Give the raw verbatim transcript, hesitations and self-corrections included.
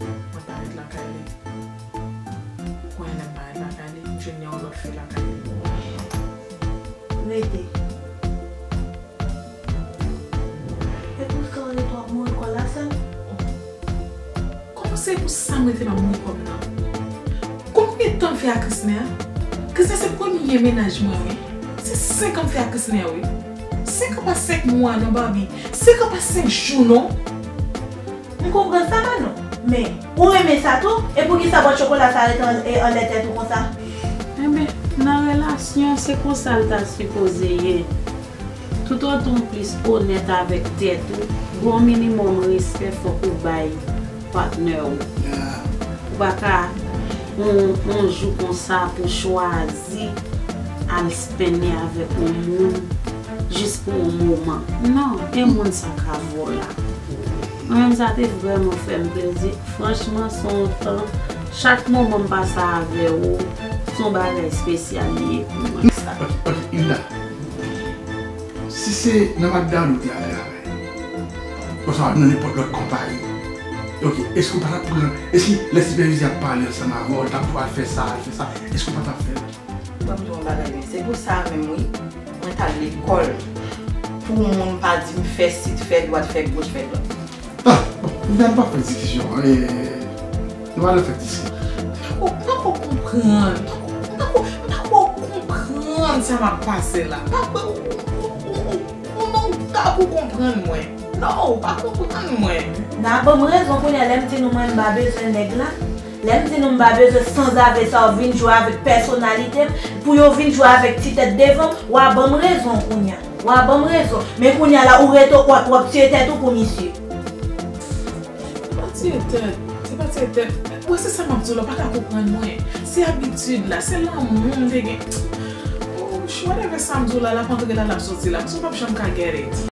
Mwen parèt lakay li. Kounye a lè m parèt lakay li, m jwenn yon lòt fi lakay li. Rete. E pou sa w rete w ap mouri kò l la sèl? Kòman se pou sa m rete m ap mouri kò m nan? Konbyen tan m fè ak Krisnè a? Krisnè se premye mennaj mwen, wi. Se senk an m fè ak Krisnè, wi. Senk an pa senk mwa non, Barbie. Senk an pa senk jou non. M konprann sa, Manon. Men, ou renmen sa tou? E poukisa bwat chokola sa rete an- e anlè tèt ou konsa? Enben, nan relasyon, se konsa l ta sipoze ye. Toutotan w plis onèt avèk tèt ou, gon minimòm respè fòk ou bay patnè w. Ou pa ka yon, yon jou konsa pou chwazi al spenne avèk yon moun jis pou yon moman. Non, e moun sa ka vòlè. Mwen menm, sa te vrèman fè m plezi. Franchman, se yon tan, chak moman m pase avè w, se yon bagay espesyal li ye pou mwen. Sa. Ok, ok, Hilda, si se nan McDonald ou te al travay, oswa nan nenpòt lòt konpayi, ok, èske w pa t ap pran, e si lè sipèvizè ap pale ansanm avè w, l t ap di w al fè sa, al fè sa, èske w pa t ap fè l? Ban m di w yon bagay, men se pou sa menm, wi, mwen t al lekòl. Pou moun pa di m fè sit, fè dwat, fè goch, fè dwat. Ah, bon, Hilda, nou pa fè diskisyon, e, nou pa nan fè diskisyon. M pa ko, m pa ko konprann, m pa ko, m pa ko, m pa ko konprann sa m ap pase la. M pa ko, ou, ou, ou, ou, ou, non, ou pa ko konprann mwen. Non, ou pa konprann mwen. N a ban m rezon kounye a lè m di nou mwen m pa bezwen nèg la. Lè m di nou m pa bezwen sanzave sa w vin jwe avèk pèsonalite m, pou yo vin jwe avèk ti tèt devan m, w a ban m rezon kounye a. W a ban m rezon. Men kounye a la, ou rete, w ap, w ap tiye tèt ou pou misye. Se pa tiye tèt, se pa tiye tèt. Mwen, se sa m ap di w la, w pa ka konprann mwen. Se abitid la, se lanmou m te gen. Oh, whatever sa m di w la, l ap antre la, l ap soti la. Paske w p ap janm ka get it.